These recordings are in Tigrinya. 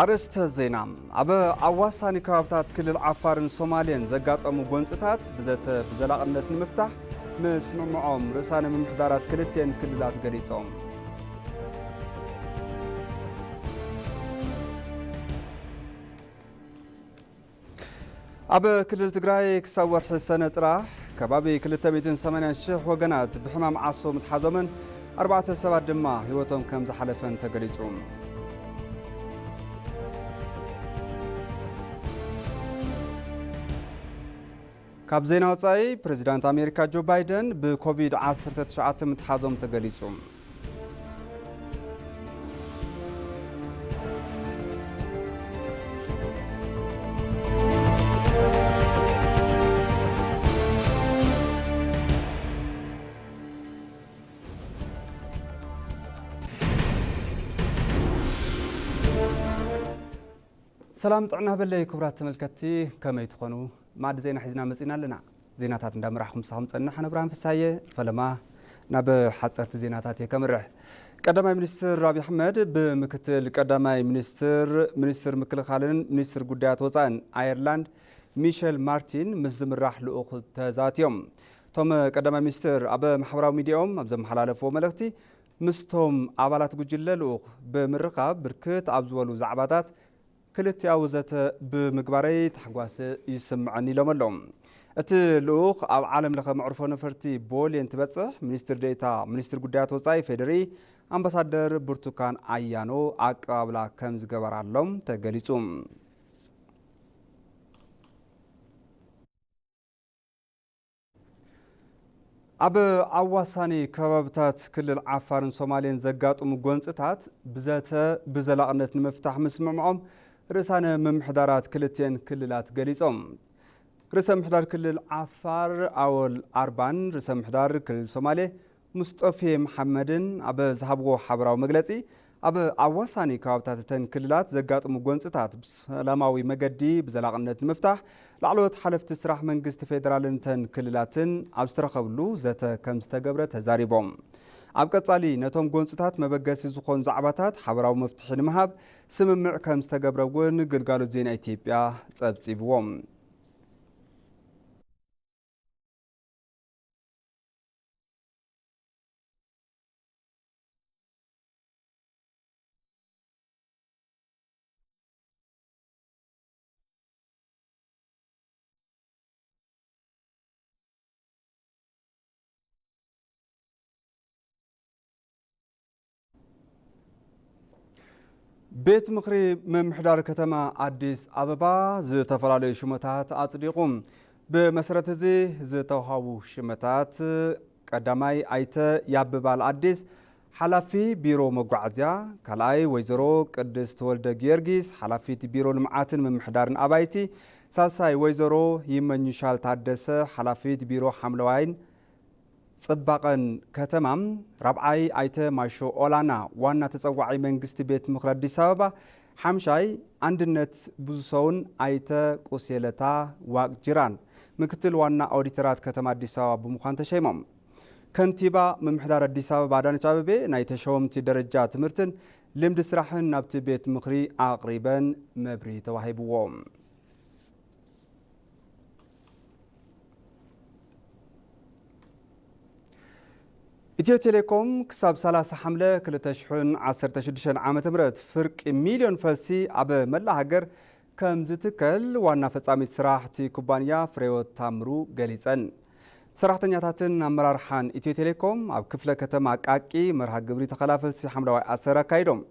ኣርእስተ ዜና። ኣብ ኣዋሳኒ ከባብታት ክልል ዓፋርን ሶማሌን ዘጋጠሙ ጎንፅታት ብዘተ ብዘላቕነት ንምፍታሕ ምስምዕምዖም ርእሳነ ምምሕዳራት ክልቲኤን ክልላት ገሊጾም። ኣብ ክልል ትግራይ ክሳብ ወርሒ ሰነ ጥራሕ ከባቢ ክልተ ሚእትን ሰማንያን ሽሕ ወገናት ብሕማም ዓሶ ምትሓዞምን ኣርባዕተ ሰባት ድማ ህይወቶም ከም ዝሓለፈን ተገሊጹ። ካብ ዜና ወጻኢ፣ ፕሬዚዳንት ኣሜሪካ ጆ ባይደን ብኮቪድ ዓሰርተ ትሽዓተ ምትሓዞም ተገሊጹ። ሰላም ጥዕና በለይ ክቡራት ተመልከትቲ፣ ከመይ ትኾኑ? ማዕዲ ዜና ሒዝና መጺና ኣለና። ዜናታት እንዳመራሕኩም ምሳኹም ጸንሕ ኣነ ብርሃን ፍሳየ። ፈለማ ናብ ሓጸርቲ ዜናታት እየ ከምርሕ። ቀዳማይ ሚኒስትር ኣብይ ኣሕመድ ብምክትል ቀዳማይ ሚኒስትር፣ ሚኒስትር ምክልኻልን ሚኒስትር ጉዳያት ወጻእን ኣየርላንድ ሚሸል ማርቲን ምስ ዝምራሕ ልኡኽ ተዛትዮም። እቶም ቀዳማይ ሚኒስትር ኣብ ማሕበራዊ ሚዲያኦም ኣብ ዘመሓላለፍዎ መልእኽቲ፣ ምስቶም ኣባላት ጉጅለ ልኡኽ ብምርኻብ ብርክት ኣብ ዝበሉ ዛዕባታት ክልቲኣዊ ዘተ ብምግባረይ ታሕጓስ ይስምዐኒ ኢሎም ኣለዉ። እቲ ልኡኽ ኣብ ዓለም ለኸ መዕርፎ ነፈርቲ ቦሌ እንትበጽሕ፣ ሚኒስትር ዴኤታ ሚኒስትር ጉዳያት ወጻኢ ፌዴሪ ኣምባሳደር ብርቱካን ኣያኖ ኣቀባብላ ከም ዝገበራሎም ተገሊጹ። ኣብ ኣዋሳኒ ከባብታት ክልል ዓፋርን ሶማሌን ዘጋጥሙ ጎንፅታት ብዘተ ብዘላቕነት ንምፍታሕ ምስምዕምዖም ርእሳነ ምምሕዳራት ክልቲኤን ክልላት ገሊጾም። ርእሰ ምምሕዳር ክልል ዓፋር ኣወል ኣርባን ርእሰ ምምሕዳር ክልል ሶማሌ ሙስጠፌ መሓመድን ኣብ ዝሃብዎ ሓበራዊ መግለጺ፣ ኣብ ኣዋሳኒ ከባብታት እተን ክልላት ዘጋጥሙ ጎንጽታት ብሰላማዊ መገዲ ብዘላቕነት ንምፍታሕ ላዕለዎት ሓለፍቲ ስራሕ መንግስቲ ፌደራልን እተን ክልላትን ኣብ ዝተረኸብሉ ዘተ ከም ዝተገብረ ተዛሪቦም። ኣብ ቀጻሊ ነቶም ጎንጽታት መበገሲ ዝኾኑ ዛዕባታት ሓበራዊ መፍትሒ ንምሃብ ስምምዕ ከም ዝተገብረ እውን ግልጋሎት ዜና ኢትዮጵያ ጸብጺብዎም። ቤት ምኽሪ ምምሕዳር ከተማ ኣዲስ ኣበባ ዝተፈላለዩ ሽመታት ኣጽዲቑ። ብመሰረት እዚ ዝተውሃቡ ሽመታት፣ ቀዳማይ ኣይተ ያብባል ኣዲስ፣ ሓላፊ ቢሮ መጓዓዝያ፣ ካልኣይ ወይዘሮ ቅድስት ወልደ ጊዮርጊስ፣ ሓላፊት ቢሮ ልምዓትን ምምሕዳርን ኣባይቲ፣ ሳልሳይ ወይዘሮ ይመኙሻል ታደሰ፣ ሓላፊት ቢሮ ሓምለዋይን ጽባቐን ከተማ፣ ራብዓይ ኣይተ ማሾ ኦላና፣ ዋና ተጸዋዒ መንግስቲ ቤት ምኽሪ ኣዲስ ኣበባ፣ ሓምሻይ ኣንድነት ብዙሰውን ኣይተ ቁሴለታ ዋቅጅራን፣ ምክትል ዋና ኦዲተራት ከተማ ኣዲስ ኣበባ ብምዃን ተሸይሞም። ከንቲባ ምምሕዳር ኣዲስ ኣበባ ኣዳነች ኣቤቤ ናይ ተሸወምቲ ደረጃ ትምህርትን ልምዲ ስራሕን ናብቲ ቤት ምኽሪ ኣቕሪበን መብርሂ ተዋሂብዎም። ኢትዮ ቴሌኮም ክሳብ ሰላሳ ሓምለ ክልተ ሽሕን ዓሰርተ ሽዱሽተን ዓመተ ምህረት ፍርቂ ሚልዮን ፈልሲ ኣብ መላእ ሃገር ከም ዝትከል ዋና ፈጻሚት ስራሕ እቲ ኩባንያ ፍሬህይወት ታምሩ ገሊጸን። ሰራሕተኛታትን ኣመራርሓን ኢትዮ ቴሌኮም ኣብ ክፍለ ከተማ ቃቂ መርሃ ግብሪ ተኸላ ፈልሲ ሓምለዋይ ኣሰር ኣካይዶም።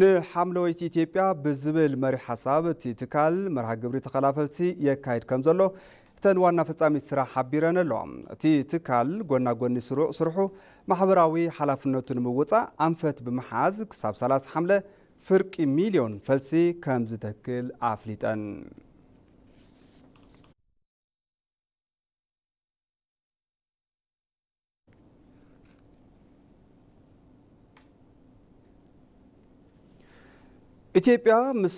ንሓምለወይቲ ኢትዮጵያ ብዝብል መሪሕ ሓሳብ እቲ ትካል መርሃ ግብሪ ተኸላ ፈልሲ የካይድ ከም ዘሎ እተን ዋና ፈጻሚት ስራሕ ሓቢረን ኣለዋ። እቲ ትካል ጎና ጎኒ ስሩዕ ስርሑ ማሕበራዊ ሓላፍነቱ ንምውጻእ ኣንፈት ብምሓዝ ክሳብ ሰላሳ ሓምለ ፍርቂ ሚልዮን ፈልሲ ከም ዝተክል ኣፍሊጠን። ኢትዮጵያ ምስ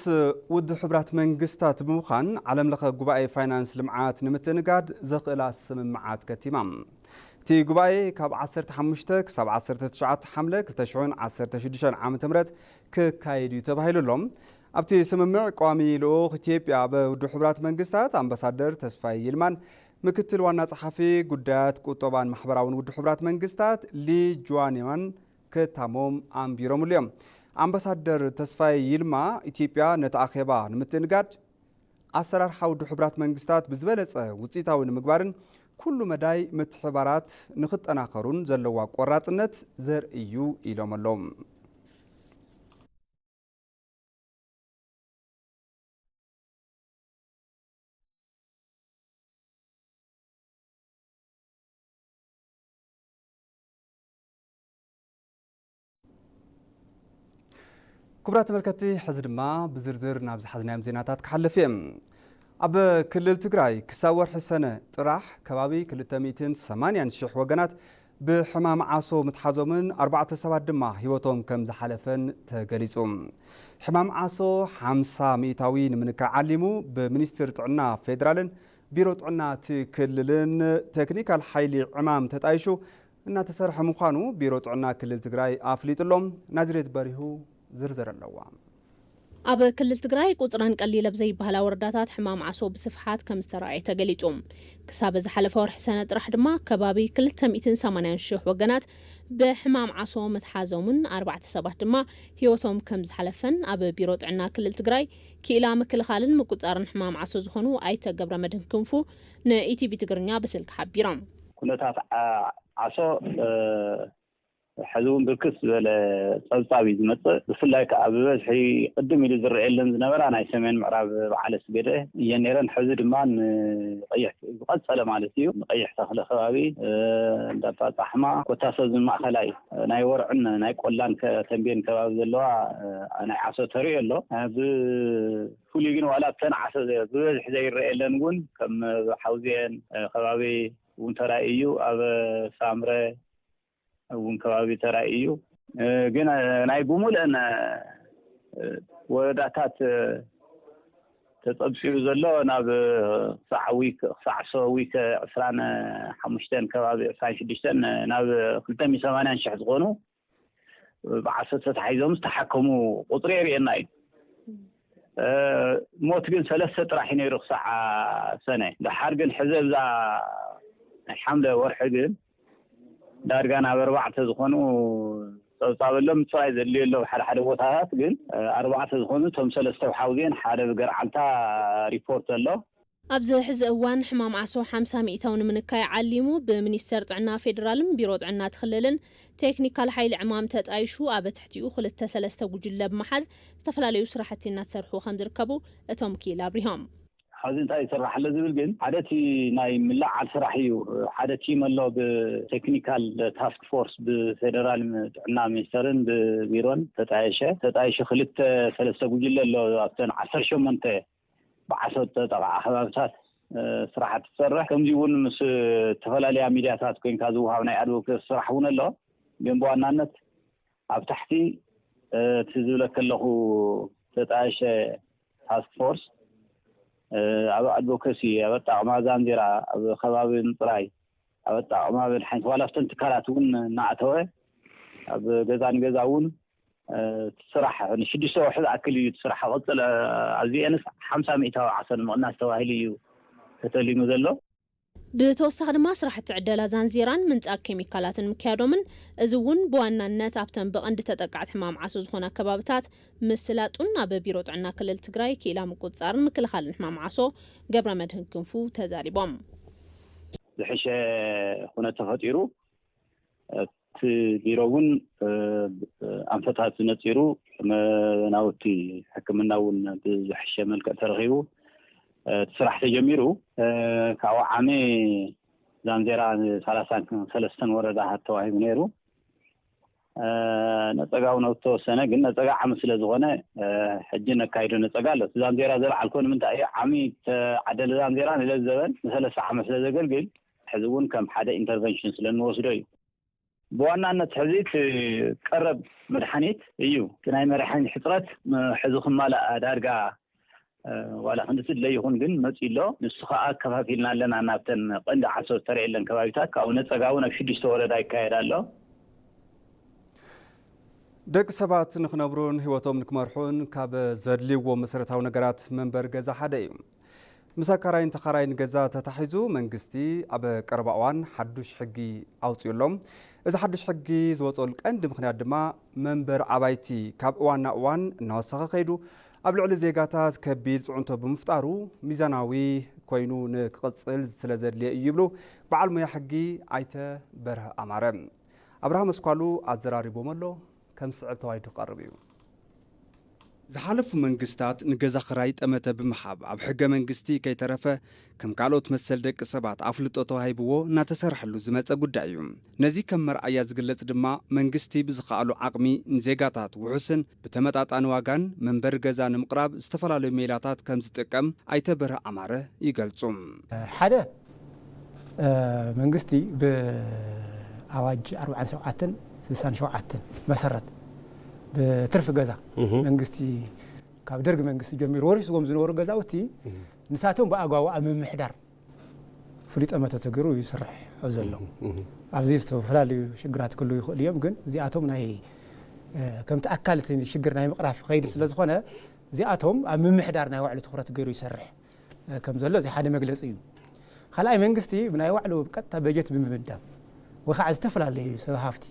ውድብ ሕቡራት መንግስታት ብምዃን ዓለም ለኸ ጉባኤ ፋይናንስ ልምዓት ንምትእንጋድ ዘኽእላ ስምምዓት ከቲማ። እቲ ጉባኤ ካብ ዓሰርተ ሓሙሽተ ክሳብ ዓሰርተ ትሽዓተ ሓምለ ክልተ ሽሕን ዓሰርተ ሽዱሽተን ዓመተ ምህረት ክካየድ እዩ ተባሂሉ ኣሎ። ኣብቲ ስምምዕ ቀዋሚ ልኡኽ ኢትዮጵያ ኣብ ውድብ ሕቡራት መንግስታት ኣምባሳደር ተስፋይ ይልማን ምክትል ዋና ጸሓፊ ጉዳያት ቁጠባን ማሕበራውን ውድብ ሕቡራት መንግስታት ሊ ጁዋንዋን ክታሞም ኣንቢሮምሉ እዮም። ኣምባሳደር ተስፋይ ይልማ፣ ኢትዮጵያ ነቲ ኣኼባ ንምትእንጋድ ኣሰራርሓ ውድብ ሕቡራት መንግስታት ብዝበለጸ ውጽኢታዊ ንምግባርን ኩሉ መዳይ ምትሕባራት ንኽጠናኸሩን ዘለዋ ቆራጽነት ዘርኢ እዩ ኢሎም ኣለዉ። ክቡራት ተመልከትቲ፣ ሕዚ ድማ ብዝርዝር ናብ ዝሓዝናዮም ዜናታት ክሓልፍ እየ። ኣብ ክልል ትግራይ ክሳብ ወርሒ ሰነ ጥራሕ ከባቢ ክልተ ሚእትን ሰማንያን ሽሕ ወገናት ብሕማም ዓሶ ምትሓዞምን ኣርባዕተ ሰባት ድማ ህይወቶም ከም ዝሓለፈን ተገሊጹ። ሕማም ዓሶ ሓምሳ ሚእታዊ ንምንካይ ዓሊሙ ብሚኒስትር ጥዕና ፌዴራልን ቢሮ ጥዕና እቲ ክልልን ቴክኒካል ሓይሊ ዕማም ተጣይሹ እናተሰርሐ ምዃኑ ቢሮ ጥዕና ክልል ትግራይ ኣፍሊጡ ኣሎ። ናዝሬት በሪሁ ዝርዝር ኣለዋ። ኣብ ክልል ትግራይ ቁጽረን ቀሊል ኣብ ዘይበሃላ ወረዳታት ሕማም ዓሶ ብስፍሓት ከም ዝተረኣየ ተገሊጹ። ክሳብ ዝሓለፈ ወርሒ ሰነ ጥራሕ ድማ ከባቢ ክልተ ሚእትን ሰማንያን ሽሕ ወገናት ብሕማም ዓሶ ምትሓዞምን ኣርባዕተ ሰባት ድማ ህይወቶም ከም ዝሓለፈን ኣብ ቢሮ ጥዕና ክልል ትግራይ ክኢላ ምክልኻልን ምቁጻርን ሕማም ዓሶ ዝኾኑ ኣይተ ገብረ መድህን ክንፉ ንኢቲቪ ትግርኛ ብስልኪ ሓቢሮም። ኩነታት ዓ-፣ ዓሶ፣ እ፣ ሕዚ እውን ብርክት ዝበለ ጸብጻብ እዩ ዝመጽእ። ብፍላይ ከኣ ብበዝሒ ቅድም ኢሉ ዝረኣየለን ዝነበራ ናይ ሰሜን ምዕራብ በዓለ ስገደ እየን ነይረን። ሕዚ ድማ ንቐይሕ ዝቐጸለ ማለት እዩ፣ ንቐይሕ ተኽለ ከባቢ፣ እ፣ እንዳባ ጻሕማ፣ ኮታ ሰብ ዝማእኸላይ ናይ ወርዕን ናይ ቆላን ከ-፣ ተንቤን ከባቢ ዘለዋ፣ እ፣ ናይ ዓሶ ተርእዮ ኣሎ። እ፣ ብፍሉይ ግን ዋላ ኣብተን ዓሶ ዘ-፣ ብበዝሒ ዘይረኣየለን እውን ከም ሓውዜን፣ እ፣ ከባቢ እውን ተራእዩ እዩ። ኣብ ሳምረ እውን ከባቢ ተራእዩ እዩ። እ፣ ግን፣ እ፣ ናይ ብሙሉአን፣ እ፣ ወረዳታት፣ እ፣ ተጸብጺቡ ዘሎ ናብ፣ እ፣ ክሳዕ ዊክ-፣ ክሳዕ ሶ ዊክ ዕስራን ሓሙሽተን ከባቢ ዕስራን ሽዱሽተን ናብ ክልተ ሚእትን ሰማንያን ሽሕ ዝኾኑ ብዓሶ ተታሒዞም ዝተሓከሙ ቁጽሪ የርእየና እዩ። እ፣ ሞት ግን ሰለስተ ጥራሕ እዩ ነይሩ ክሳዕ ሰነ። ደሓር ግን ሕዚ ኣብዛ ናይ ሓምለ ወርሒ ግን ዳርጋ ናብ ኣርባዕተ ዝኾኑ ጸብጻብ ኣሎ፣ ምጽራይ ዘድልዮ ኣሎ። ሓደ ሓደ ቦታታት ግን፣ እ፣ ኣርባዕተ ዝኾኑ፣ እቶም ሰለስተ ብሓውዜን፣ ሓደ ብገርዓልታ ሪፖርት ኣሎ። ኣብዚ ሕዚ እዋን ሕማም ዓሶ ሓምሳ ሚእታዊ ንምንካይ ዓሊሙ ብሚኒስተር ጥዕና ፌዴራልን ቢሮ ጥዕና እቲ ክልልን ቴክኒካል ሓይሊ ዕማም ተጣይሹ ኣብ ትሕቲኡ ክልተ ሰለስተ ጉጅለ ብምሓዝ ዝተፈላለዩ ስራሕቲ እናተሰርሑ ከም ዝርከቡ እቶም ክኢላ ኣብሪሆም። ሕዚ እንታይ ይስራሕ ኣሎ ዝብል ግን ሓደ እቲ ናይ ምልዕዓል ስራሕ እዩ። ሓደ ቲም ኣሎ ብቴክኒካል ታስክ ፎርስ ብፌደራል ጥዕና ሚኒስተርን ብቢሮን ተጣየሸ። ተጣየሸ ክልተ ሰለስተ ጉጅለ ኣሎ ኣብተን ዓሰርተ ሸሞንተ ብዓሶ ዝተጠቕዓ ከባብታት፣ እ፣ ስራሕቲ ትሰርሕ። ከምዚ እውን ምስ ዝተፈላለያ ሚድያታት ኮይንካ ዝወሃብ ናይ ኣድቮኬሲ ስራሕ እውን ኣሎ። ግን ብዋናነት ኣብ ታሕቲ፣ እ፣ እቲ ዝብለካ ኣለኹ ተጣየሸ ታስክ ፎርስ፣ እ፣ ኣብ ኣድቮኬሲ፣ ኣብ ኣጠቓቕማ ዛንዜራ፣ ኣብ ከባቢ ምፅራይ፣ ኣብ ኣጠቓቕማ መድሓኒት፣ ዋላ ኣብተን ትካላት እውን እናኣተወ ኣብ ገዛ ንገዛ እውን፣ እ፣ እቲ ስራሕ ንሽዱሽተ ወርሒ ዝኣክል እዩ እቲ ስራሕ ክቕፅል። ኣዚኤንስ ሓምሳ ሚእታዊ ዓሶ ንምቕናስ ተባሂሉ እዩ ተተሊሙ ዘሎ። ብተወሳኺ ድማ ስራሕቲ ዕደላ ዛንዜራን ምንጻግ ኬሚካላትን ምክያዶምን፣ እዚ እውን ብዋናነት ኣብተን ብቐንዲ ተጠቃዕቲ ሕማም ዓሶ ዝኾና ከባብታት ምስላጡን ኣብ ቢሮ ጥዕና ክልል ትግራይ ክኢላ ምቁጽጻርን ምክልኻልን ሕማም ዓሶ ገብረ መድህን ክንፉ ተዛሪቦም። ዝሕሸ ኩነት ተፈጢሩ፣ እቲ ቢሮ እውን፣ እ፣ ኣንፈታት ነጺሩ፣ መ-፣ ናውቲ ሕክምና እውን ብዝሕሸ መልክዕ ተረኺቡ፣ እ፣ እቲ ስራሕ ተጀሚሩ። እ፣ ካብኡ ዓሚ ዛንዜራ ሰላሳን ሰለስተን ወረዳታት ተዋሂቡ ነይሩ። እ፣ ነጸጋ እውን ኣብ ዝተወሰነ፣ ግን ነጸጋ ዓሚ ስለ ዝኾነ፣ እ፣ ሕጂ ነካይዶ ነጸጋ ኣሎ። እቲ ዛንዜራ ዘልዓልኮ ንምንታይ እዩ? ዓሚ ተዓደለ ዛንዜራ ንለዘበን ንሰለስተ ዓመት ስለ ዘገልግል፣ ሕዚ እውን ከም ሓደ ኢንተርቨንሽን ስለ እንወስዶ እዩ። ብዋናነት ሕዚ እቲ ቀረብ መድሓኒት እዩ። እቲ ናይ መድሓኒት ሕፅረት፣ እ፣ ሕዚ ክማላእ ዳርጋ፣ እ፣ ዋላ ክንዲ ትድለ ይኹን ግን መፂኡ ኣሎ። ንሱ ከዓ ኣከፋፊልና ኣለና ናብተን ቀንዲ ዓሶ ዝተረየለን ከባቢታት። ካብኡ ነፀጋ እውን ኣብ ሽዱሽተ ወረዳ ይካየድ ኣሎ። ደቂ ሰባት ንኽነብሩን ህይወቶም ንክመርሑን ካብ ዘድልይዎ መሰረታዊ ነገራት መንበሪ ገዛ ሓደ እዩ። ምስ ኣካራይን ተኻራይን ገዛ ተታሒዙ መንግስቲ ኣብ ቀረባ እዋን ሓዱሽ ሕጊ ኣውፂኡ ኣሎ። እዚ ሓዱሽ ሕጊ ዝወፀሉ ቀንዲ ምኽንያት ድማ መንበሪ ኣባይቲ ካብ እዋን ናብ እዋን እናወሰኸ ከይዱ ኣብ ልዕሊ ዜጋታት ከቢድ ፅዕንቶ ብምፍጣሩ ሚዛናዊ ኮይኑ ንክቕፅል ስለ ዘድልየ እዩ ይብሉ በዓል ሞያ ሕጊ ኣይተ በርሀ ኣማረ። ኣብርሃም ኣስኳሉ ኣዘራሪቦም ኣሎ፣ ከም ዝስዕብ ተዋሂዱ ክቐርብ እዩ። ዝሓለፉ መንግስታት ንገዛ ክራይ ጠመተ ብምሃብ ኣብ ሕገ መንግስቲ ከይተረፈ ከም ካልኦት መሰል ደቂ ሰባት ኣፍልጦ ተዋሂብዎ እናተሰርሐሉ ዝመፀ ጉዳይ እዩ። ነዚ ከም መርኣያ ዝግለጽ ድማ መንግስቲ ብዝኸኣሉ ዓቕሚ ንዜጋታት ውሑስን ብተመጣጣኒ ዋጋን መንበሪ ገዛ ንምቕራብ ዝተፈላለዩ ሜላታት ከም ዝጥቀም ኣይተ በርሀ ኣማረ ይገልጹ። ሓደ መንግስቲ ብኣዋጅ ኣርባዓን ሸውዓተን ስሳን ሸውዓተን መሰረት ብትርፊ ገዛ እህ። መንግስቲ ካብ ደርግ መንግስቲ ጀሚሩ ወሪስዎም ዝነበሩ ገዛውቲ እህ። ንሳቶም ብኣግባቡ ኣብ ምምሕዳር ፍሉይ ጠመተ ተገይሩ ይስራሕ ዘሎ። እህ። ኣብዚ ዝተፈላለዩ ሽግራት ክህልዉ ይኽእሉ እዮም፣ ግን እዚኣቶም ናይ ከምቲ ኣካል እቲ ሽግር ናይ ምቕራፍ ከይዲ ስለ ዝኾነ እዚኣቶም ኣብ ምምሕዳር ናይ ባዕሉ ትኹረት ገይሩ ይሰርሕ ከም ዘሎ እዚ ሓደ መግለፂ እዩ። ካልኣይ መንግስቲ ብናይ ባዕሉ ቀጥታ በጀት ብምምዳብ ወይ ከዓ ዝተፈላለዩ ሰብ ሃፍቲ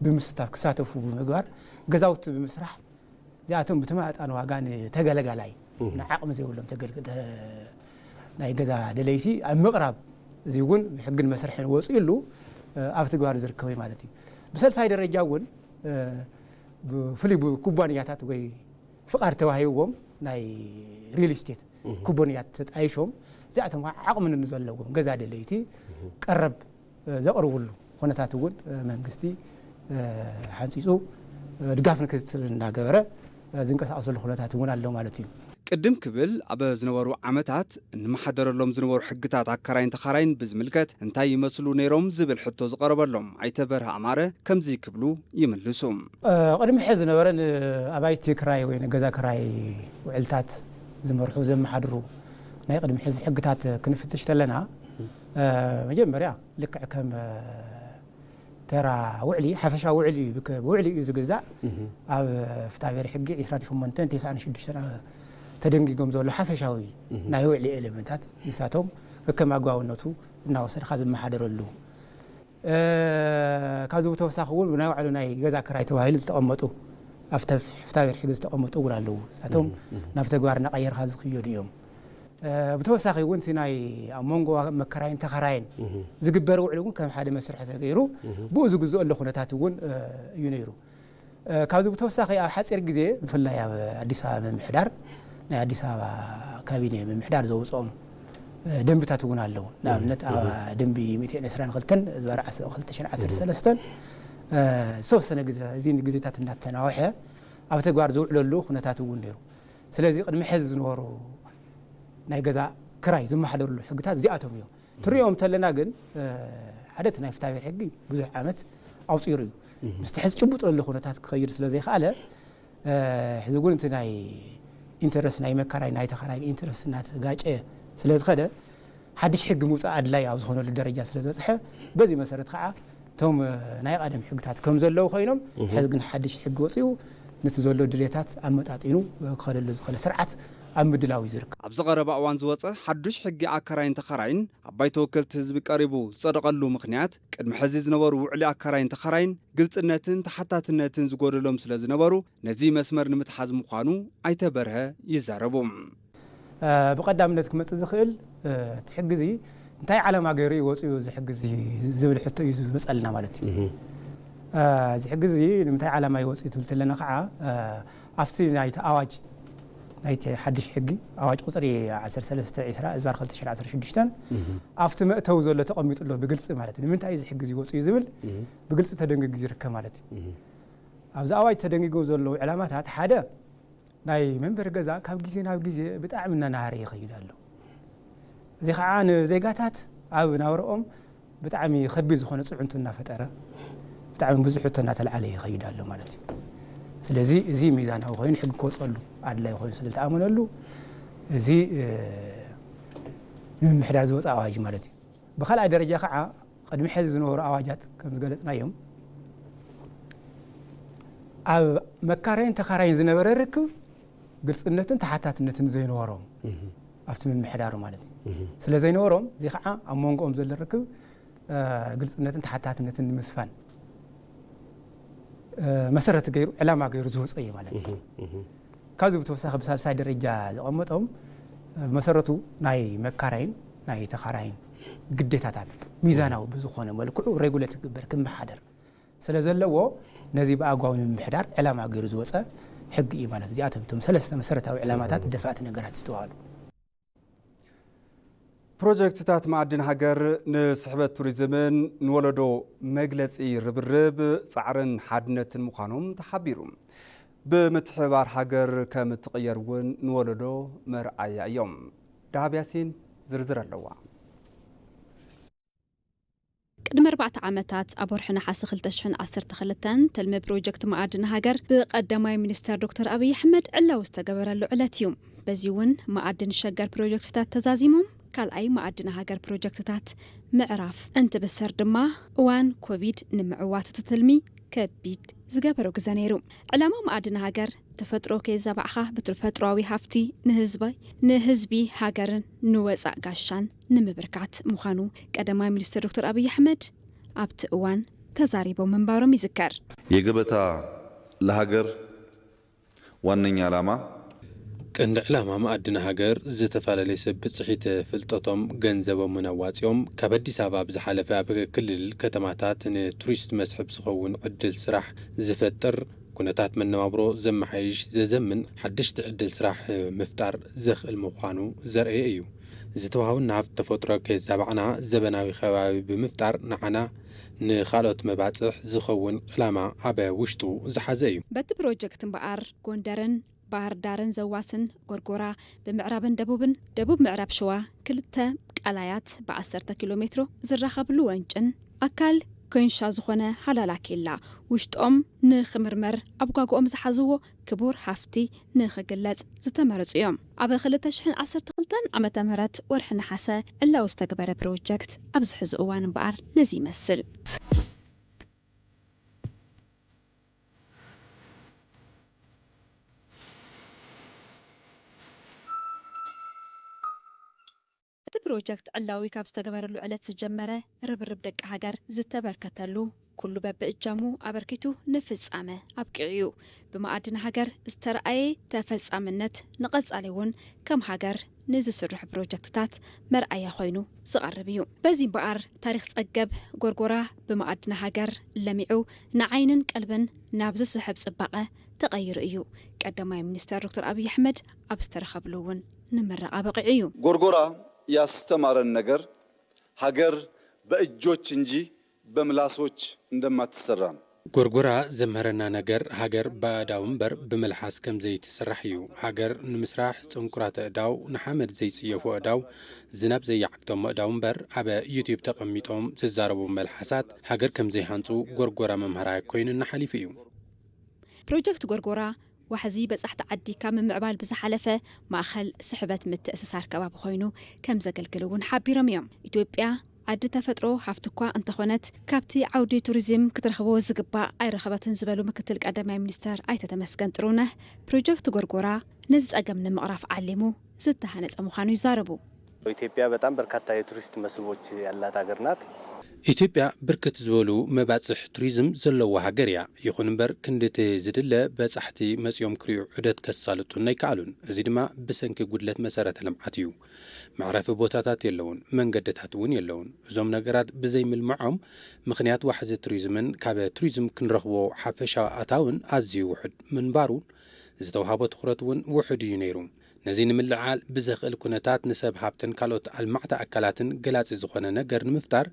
ብምስታፍ ክሳተፉ ብምግባር ገዛውቲ ብምስራሕ እዚኣቶም ብተመጣጣኒ ዋጋ ንተገለጋላይ ንዓቕሚ ዘይብሎም ናይ ገዛ ደለይቲ ኣብ ምቕራብ እዚ እውን ብሕግን መስርሕን ወፂኡሉ ኣብ ትግባር ዝርከቡ ማለት እዩ። ብሰልሳይ ደረጃ እውን ብፍሉይ ብኩባንያታት ወይ ፍቓድ ተዋሂብዎም ናይ ሪል ስቴት ኩባንያት ተጣይሾም እዚኣቶም ከዓ ዓቕሚ ንዘለዎም ገዛ ደለይቲ ቀረብ ዘቕርብሉ ኩነታት እውን መንግስቲ ሓንፂፁ ድጋፍ ንክትትል እናገበረ ዝንቀሳቐሰሉ ኩነታት እውን ኣሎ ማለት እዩ። ቅድም ክብል ኣብ ዝነበሩ ዓመታት እንመሓደረሎም ዝነበሩ ሕግታት ኣካራይን ተኻራይን ብዝምልከት እንታይ ይመስሉ ነይሮም ዝብል ሕቶ ዝቐረበሎም ኣይተ በርሀ ኣማረ ከምዚ ክብሉ ይምልሱ። ቅድሚ ሕዚ ዝነበረ ንኣባይቲ ክራይ ወይ ንገዛ ክራይ ውዕልታት ዝመርሑ ዘመሓድሩ ናይ ቅድሚ ሕዚ ሕግታት ክንፍትሽ ተለና መጀመርያ ልክዕ ከም ተራ ውዕሊ ሓፈሻዊ ውዕሊ እዩ ብውዕሊ እዩ ዝግዛእ። ኣብ ፍትሐብሔር ሕጊ ዕስራን ሸሞንተን ተስዓን ሽዱሽተን ተደንጊጎም ዘሎ ሓፈሻዊ ናይ ውዕሊ ኤለመንታት ንሳቶም ከከም ኣግባብነቱ እናወሰድካ ዝመሓደረሉ። ካብዚ ብተወሳኺ እውን ብናይ ባዕሉ ናይ ገዛ ክራይ ተባሂሉ ዝተቐመጡ ኣብ ፍትሐብሔር ሕጊ ዝተቐመጡ እውን ኣለዉ። ንሳቶም ናብ ተግባር እናቐየርካ ዝኽየዱ እዮም። ብተወሳኺ እውን እቲ ናይ ኣብ መንጎ መከራይን ተኸራይን ዝግበር ውዕል እውን ከም ሓደ መስርሒ ተገይሩ ብኡ ዝግዝኦ ኣሎ ኩነታት እውን እዩ ነይሩ። ካብዚ ብተወሳኺ ኣብ ሓፂር ግዜ ብፍላይ ኣብ ኣዲስ ኣበባ ምምሕዳር ናይ ኣዲስ ኣበባ ካቢኔ ምምሕዳር ዘውፅኦም ደንብታት እውን ኣለዉ። ንኣብነት ደንቢ ሚእቲ ዕስራን ክልተን ዝባር ክልተ ሽሕን ዓሰርተ ሰለስተን ዝተወሰነ ግዜ እዚ ግዜታት እናተናውሐ ኣብ ተግባር ዝውዕለሉ ኩነታት እውን ነይሩ። ስለዚ ቅድሚ ሕዚ ዝነበሩ ናይ ገዛ ክራይ ዝመሓደርሉ ሕግታት እዚኣቶም እዮም። ትሪኦም እንተለና ግን ሓደ እቲ ናይ ፍትሐብሔር ሕጊ ብዙሕ ዓመት ኣውፂሩ እዩ። ምስቲ ሕዚ ጭቡጥ ዘሎ ኩነታት ክኸይድ ስለ ዘይከኣለ ሕዚ እውን እቲ ናይ ኢንተረስት ናይ መካራይ ናይ ተኻራይ ኢንተረስት እናተጋጨ ስለ ዝኸደ ሓድሽ ሕጊ ምውፃእ ኣድላይ ኣብ ዝኾነሉ ደረጃ ስለ ዝበፅሐ በዚ መሰረት ከዓ እቶም ናይ ቀደም ሕግታት ከም ዘለዉ ኮይኖም ሕዚ ግን ሓድሽ ሕጊ ወፂኡ ነቲ ዘሎ ድሌታት ኣመጣጢኑ ክኸደሉ ዝኽእል ስርዓት ኣብ ምድላው እዩ ዝርከብ። ኣብዚ ቀረባ እዋን ዝወፀ ሓዱሽ ሕጊ ኣካራይን ተኻራይን ኣብ ባይቶ ወከልቲ ህዝቢ ቀሪቡ ዝፀደቐሉ ምኽንያት ቅድሚ ሕዚ ዝነበሩ ውዕሊ ኣካራይን ተኻራይን ግልፅነትን ተሓታትነትን ዝጎደሎም ስለ ዝነበሩ ነዚ መስመር ንምትሓዝ ምዃኑ ኣይተ በርሀ ይዛረቡ። ብቐዳምነት ክመፅእ ዝኽእል እቲ ሕጊ እዚ እንታይ ዓላማ ገይሩ እዩ ወፂኡ እዚ ሕጊ እዚ ዝብል ሕቶ እዩ ዝመፀልና ማለት እዩ። እዚ ሕጊ እዚ ንምንታይ ዓላማ እዩ ወፂኡ ትብል ተለና ከዓ ኣብቲ ናይቲ ኣዋጅ ናይቲ ሓድሽ ሕጊ ኣዋጅ ቁፅሪ ዓሰርተ ሰለስተ ዕስራ እዝባር ክልተ ሽሕን ዓሰርተ ሽዱሽተን ኣብቲ መእተዊ ዘሎ ተቐሚጡ ኣሎ ብግልፂ ማለት እዩ። ንምንታይ እዚ ሕጊ እዚ ወፂኡ ዝብል ብግልፂ ተደንጊጉ ይርከብ ማለት እዩ። ኣብዚ ኣዋጅ ተደንጊጎም ዘለዉ ዕላማታት ሓደ ናይ መንበሪ ገዛ ካብ ግዜ ናብ ግዜ ብጣዕሚ እናናሃረ ይኸይድ ኣሎ። እዚ ከዓ ንዜጋታት ኣብ ናብረኦም ብጣዕሚ ከቢድ ዝኾነ ፅዕንቶ እናፈጠረ ብጣዕሚ ብዙሕ ሕቶ እናተልዓለ ይኸይድ ኣሎ ማለት እዩ። ስለዚ እዚ ሚዛናዊ ኮይኑ ሕጊ ክወፀሉ ኣድላይ ኮይኑ ስለ ዝተኣመነሉ እዚ ንምምሕዳር ዝወፀ ኣዋጅ ማለት እዩ። ብካልኣይ ደረጃ ከዓ ቅድሚ ሕዚ ዝነበሩ ኣዋጃት ከም ዝገለፅናዮም ኣብ መካረይን ተኻራይን ዝነበረ ርክብ ግልጽነትን ተሓታትነትን ዘይነበሮም፣ ኣብቲ ምምሕዳሩ ማለት እዩ። ስለ ዘይነበሮም፣ እዚ ከዓ ኣብ መንጎኦም ዘሎ ርክብ፣ እ፣ ግልጽነትን ተሓታትነትን ንምስፋን፣ እ፣ መሰረት ገይሩ፣ ዕላማ ገይሩ ዝወፀ እዩ ማለት እዩ። ካብዚ ብተወሳኺ ብሳልሳይ ደረጃ ዘቐመጦም፣ እ፣ መሰረቱ ናይ መካራይን ናይ ተኻራይን ግዴታታት ሚዛናዊ ብዝኾነ መልክዑ ሬጉሌት ክግበር፣ ክመሓደር ስለ ዘለዎ፣ ነዚ ብኣግባቡ ንምምሕዳር ዕላማ ገይሩ ዝወፀ ሕጊ እዩ ማለት። እዚኣቶም እቶም ሰለስተ መሰረታዊ ዕላማታት ደፋእቲ ነገራት ዝተባህሉ። ፕሮጀክትታት መኣድን ሃገር ንስሕበት ቱሪዝምን ንወለዶ መግለጺ ርብርብ፣ ጻዕርን ሓድነትን ምዃኖም ተሓቢሩ። ብምትሕብባር ሃገር ከም እትቕየር እውን ንወለዶ መርኣያ እዮም። ደሃብ ያሲን ዝርዝር ኣለዋ። ቅድሚ ኣርባዕተ ዓመታት ኣብ ወርሒ ነሓሰ ክልተ ሽሕን ዓሰርተ ክልተን ትልሚ ፕሮጀክት መኣድን ሃገር ብቀዳማይ ሚኒስተር ዶክተር ኣብይ ኣሕመድ ዕላዊ ዝተገበረሉ ዕለት እዩ። በዚ እውን መኣድን ሸገር ፕሮጀክትታት ተዛዚሞም ካልኣይ መኣድን ሃገር ፕሮጀክትታት ምዕራፍ እንትብሰር ድማ እዋን ኮቪድ ንምዕዋት እቲ ትልሚ ከቢድ ዝገበሮ ግዘ ነይሩ። ዕላማ መኣድን ሃገር ተፈጥሮ ከየዛባዕኻ ብተፈጥሮኣዊ ሃፍቲ ንህዝቢ ንህዝቢ ሃገርን ንወፃእ ጋሻን ንምብርካት ምዃኑ ቀዳማይ ሚኒስትር ዶክተር ኣብይ ኣሕመድ ኣብቲ እዋን ተዛሪቦም ምንባሮም ይዝከር። የገበታ ለሃገር ዋነኛ ዓላማ ቀንዲ ዕላማ መኣድን ሃገር ዝተፈላለየ ሰብ ብፅሒት ፍልጠቶም ገንዘቦምን ኣዋፂኦም ካብ ኣዲስ ኣበባ ብዝሓለፈ ኣብ ክልል ከተማታት ንቱሪስት መስሕብ ዝኸውን ዕድል ስራሕ ዝፈጥር ኩነታት መነባብሮ ዘመሓይሽ ዘዘምን ሓደሽቲ ዕድል ስራሕ ምፍጣር ዘኽእል ምዃኑ ዘርእየ እዩ። ዝተዋህቡና ሃፍቲ ተፈጥሮ ከየዛባዕና ዘበናዊ ከባቢ ብምፍጣር ንዓና ንኻልኦት መባፅሕ ዝኸውን ዕላማ ኣብ ውሽጡ ዝሓዘ እዩ። በቲ ፕሮጀክት እምበኣር ጎንደርን ባህር ዳርን ዘዋስን ጎርጎራ ብምዕራብን ደቡብን ደቡብ ምዕራብ ሸዋ ክልተ ቃላያት ብዓሰርተ ኪሎ ሜትሮ ዝራኸብሉ ወንጭን ኣካል ኮይንሻ ዝኾነ ሃላላ ኬላ ውሽጦም ንኽምርመር ኣብ ጓግኦም ዝሓዝዎ ክቡር ሃፍቲ ንኽግለጽ ዝተመረጹ እዮም። ኣብ ክልተ ሽሕን ዓሰርተ ክልተን ዓመተ ምህረት ወርሒ ነሓሰ ዕላዊ ዝተግበረ ፕሮጀክት ኣብዚ ሕዚ እዋን እምበኣር ነዚ ይመስል። እቲ ፕሮጀክት ዕላዊ ካብ ዝተገበረሉ ዕለት ዝጀመረ ርብርብ ደቂ ሃገር ዝተበርከተሉ ኩሉ በብእጃሙ ኣበርኪቱ ንፍጻመ ኣብቂዑ እዩ። ብመኣድን ሃገር ዝተረኣየ ተፈጻምነት ንቐጻሊ እውን ከም ሃገር ንዝስርሑ ፕሮጀክትታት መርኣያ ኮይኑ ዝቐርብ እዩ። በዚ እምበኣር ታሪኽ ጸገብ ጎርጎራ ብመኣድን ሃገር ለሚዑ ንዓይንን ቀልብን ናብ ዝስሕብ ጽባቐ ተቐይሩ እዩ። ቀዳማይ ሚኒስተር ዶክተር ኣብይ ኣሕመድ ኣብ ዝተረኸብሉ እውን ንምረቓ በቒዑ እዩ። ጎርጎራ ያስተማረን ነገር ሀገር በእጆች እንጂ በምላሶች እንደማትሰራ ነው። ጎርጎራ ዘምሀረና ነገር ሀገር በእዳው እምበር ብመልሓስ ከምዘይትስራሕ እዩ። ሀገር ንምስራሕ ጽንኩራት እዳው፣ ንሓመድ ዘይጽየፉ እዳው፣ ዝናብ ዘይዓግቶም እዳው እምበር ኣብ ዩቲብ ተቐሚጦም ዝዛረቡ መልሓሳት ሀገር ከምዘይሃንጹ ጎርጎራ መምሀራይ ኮይኑና ሓሊፉ እዩ። ፕሮጀክት ጎርጎራ ዋሕዚ በጻሕቲ ዓዲ ካብ ምምዕባል ብዝሓለፈ ማእኸል ስሕበት ምትእስሳር ከባቢ ኮይኑ ከም ዘገልግል እውን ሓቢሮም እዮም። ኢትዮጵያ ዓዲ ተፈጥሮ ሃፍቲ እኳ እንተኾነት ካብቲ ዓውዲ ቱሪዝም ክትረኽቦ ዝግባእ ኣይረኸበትን ዝበሉ ምክትል ቀዳማይ ሚኒስተር ኣይተ ተመስገን ጥሩነህ ፕሮጀክት ጎርጎራ ነዚ ጸገም ንምቕራፍ ዓሊሙ ዝተሃነጸ ምዃኑ ይዛረቡ። ኢትዮጵያ በጣም በርካታ የቱሪስት መስህቦች ያላት ሀገር ናት። ኢትዮጵያ ብርክት ዝበሉ መባፅሕ ቱሪዝም ዘለዋ ሃገር እያ። ይኹን እምበር ክንዲ እቲ ዝድለ በፃሕቲ መፂኦም ክሪኡ ዑደት ከሳልጡን ኣይከኣሉን። እዚ ድማ ብሰንኪ ጉድለት መሰረተ ልምዓት እዩ። መዕረፊ ቦታታት የለውን፣ መንገድታት እውን የለውን። እዞም ነገራት ብዘይምልምዖም ምኽንያት ዋሕዚ ቱሪዝምን ካብ ቱሪዝም ክንረኽቦ ሓፈሻዊ ኣታውን ኣዝዩ ውሑድ ምንባሩን ዝተውሃቦ ትኹረት እውን ውሑድ እዩ ነይሩ። ነዚ ንምልዕዓል ብዘኽእል ኩነታት ንሰብ ሃብትን ካልኦት ኣልማዕቲ ኣካላትን ገላጺ ዝኾነ ነገር ንምፍጣር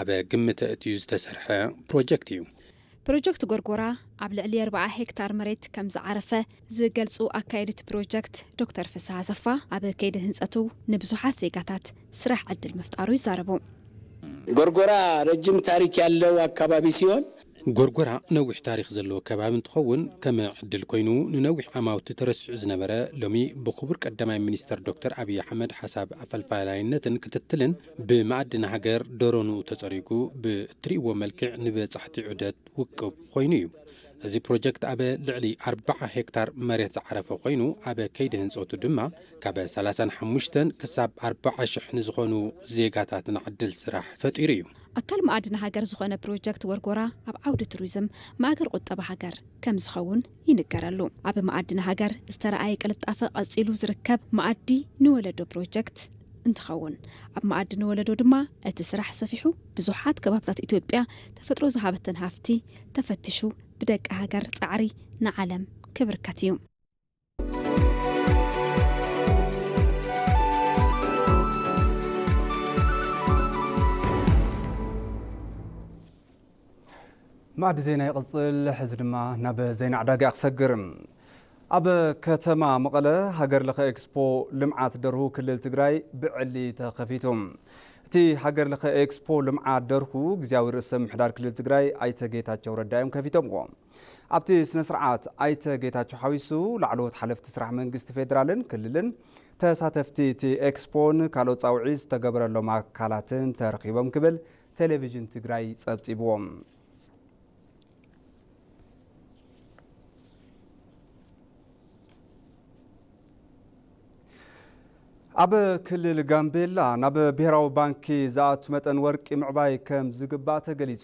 ኣብ ግምት ኣእትዩ ዝተሰርሐ ፕሮጀክት እዩ። ፕሮጀክት ጎርጎራ ኣብ ልዕሊ ኣርብዓ ሄክታር መሬት ከም ዝዓረፈ ዝገልጹ ኣካየዲ እቲ ፕሮጀክት ዶክተር ፍስሃ ኣሰፋ፣ ኣብ ከይዲ ህንጸቱ ንብዙሓት ዜጋታት ስራሕ ዕድል ምፍጣሩ ይዛረቡ። ጎርጎራ ረጅም ታሪክ ያለው አካባቢ ሲሆን ጎርጎራ ነዊሕ ታሪኽ ዘለዎ ከባቢ እንትኸውን ከም ዕድል ኮይኑ ንነዊሕ ዓማውቲ ተረሲዑ ዝነበረ ሎሚ ብክቡር ቀዳማይ ሚኒስተር ዶክተር ኣብይ ኣሕመድ ሓሳብ ኣፈልፋላይነትን ክትትልን ብመኣድን ሃገር ደሮንኡ ተፀሪጉ ብእትሪእዎ መልክዕ ንበፃሕቲ ዑደት ውቅብ ኮይኑ እዩ። እዚ ፕሮጀክት ኣብ ልዕሊ ኣርብዓ ሄክታር መሬት ዝዓረፈ ኮይኑ፣ ኣብ ከይዲ ህንፀቱ ድማ ካብ ሰላሳን ሓሙሽተን ክሳብ ኣርብዓ ሽሕ ንዝኾኑ ዜጋታትና ዕድል ስራሕ ፈጢሩ እዩ። ኣካል መኣድን ሃገር ዝኾነ ፕሮጀክት ወርጎራ ኣብ ዓውዲ ቱሪዝም ማእከል ቁጠባ ሃገር ከም ዝኸውን ይንገረሉ። ኣብ መኣድን ሃገር ዝተረኣየ ቅልጣፈ ቀጺሉ ዝርከብ መኣዲ ንወለዶ ፕሮጀክት እንትኸውን፣ ኣብ መኣዲ ንወለዶ ድማ እቲ ስራሕ ሰፊሑ ብዙሓት ከባብታት ኢትዮጵያ ተፈጥሮ ዝሃበተን ሃፍቲ ተፈቲሹ ብደቂ ሃገር ጻዕሪ ንዓለም ክብርከት እዩ። ማዕዲ ዜና ይቕጽል። ሕዚ ድማ ናብ ዜና ዕዳጋ ክሰግር። ኣብ ከተማ መቐለ ሃገር ለኸ ኤክስፖ ልምዓት ደርሁ ክልል ትግራይ ብዕሊ ተኸፊቱ። እቲ ሃገር ለኸ ኤክስፖ ልምዓት ደርሁ ግዝያዊ ርእሰ ምሕዳር ክልል ትግራይ ኣይተ ጌታቸው ረዳ እዮም ከፊቶምዎ። ኣብቲ ስነ ስርዓት ኣይተ ጌታቸው ሓዊሱ ላዕለዎት ሓለፍቲ ስራሕ መንግስቲ ፌዴራልን ክልልን፣ ተሳተፍቲ እቲ ኤክስፖን ካልኦት ጻውዒት ዝተገበረሎም ኣካላትን ተረኺቦም ክብል ቴሌቪዥን ትግራይ ጸብጺብዎም። ኣብ ክልል ጋምቤላ ናብ ብሄራዊ ባንኪ ዝኣቱ መጠን ወርቂ ምዕባይ ከም ዝግባእ ተገሊጹ።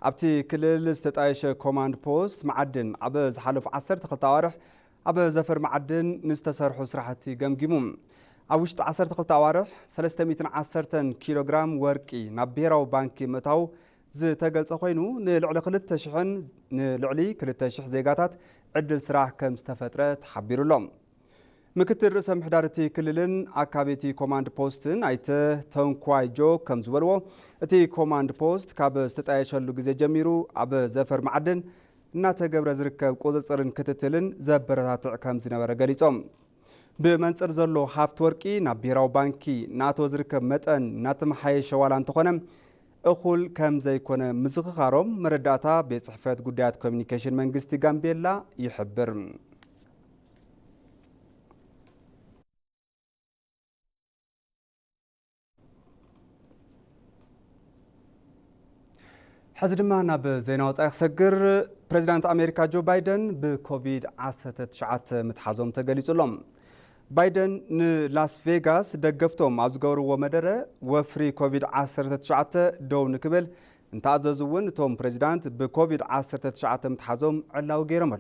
ኣብቲ ክልል ዝተጣየሸ ኮማንድ ፖስት መዓድን ኣብ ዝሓለፉ ዓሰርተ ክልተ ኣዋርሕ ኣብ ዘፈር መዓድን ንዝተሰርሑ ስራሕቲ ገምጊሙ። ኣብ ውሽጢ ዓሰርተ ክልተ ኣዋርሕ ሰለስተ ሚእትን ዓሰርተን ኪሎ ግራም ወርቂ ናብ ብሄራዊ ባንኪ ምእታው ዝተገልጸ ኮይኑ፣ ንልዕሊ ክልተ ሽሕን ንልዕሊ ክልተ ሽሕ ዜጋታት ዕድል ስራሕ ከም ዝተፈጥረ ተሓቢሩ ኣሎ። ምክትል ርእሰ ምሕዳር እቲ ክልልን ኣካቢ እቲ ኮማንድ ፖስትን ኣይተ ተንኳይ ጆ ከም ዝበልዎ፣ እቲ ኮማንድ ፖስት ካብ ዝተጣየሸሉ ግዜ ጀሚሩ ኣብ ዘፈር መዓድን እናተገብረ ዝርከብ ቁፅፅርን ክትትልን ዘበረታትዕ ከም ዝነበረ ገሊፆም። ብመንፅር ዘሎ ሃፍቲ ወርቂ ናብ ብሄራዊ ባንኪ እናእተወ ዝርከብ መጠን እናተመሓየሸ ዋላ እንተኾነ፣ እኹል ከም ዘይኮነ ምዝኽኻሮም መረዳእታ ቤት ጽሕፈት ጉዳያት ኮሚኒኬሽን መንግስቲ ጋምቤላ ይሕብር። ሕዚ ድማ ናብ ዜና ወጻኢ ክሰግር። ፕሬዚዳንት ኣሜሪካ ጆ ባይደን ብኮቪድ ዓሰርተ ትሽዓተ ምትሓዞም ተገሊጹ ኣሎ። ባይደን ንላስ ቬጋስ ደገፍቶም ኣብ ዝገበርዎ መደረ፣ ወፍሪ ኮቪድ ዓሰርተ ትሽዓተ ደው ንክብል እንተኣዘዙ እውን፣ እቶም ፕሬዚዳንት ብኮቪድ ዓሰርተ ትሽዓተ ምትሓዞም ዕላዊ ገይሮም ኣለዉ።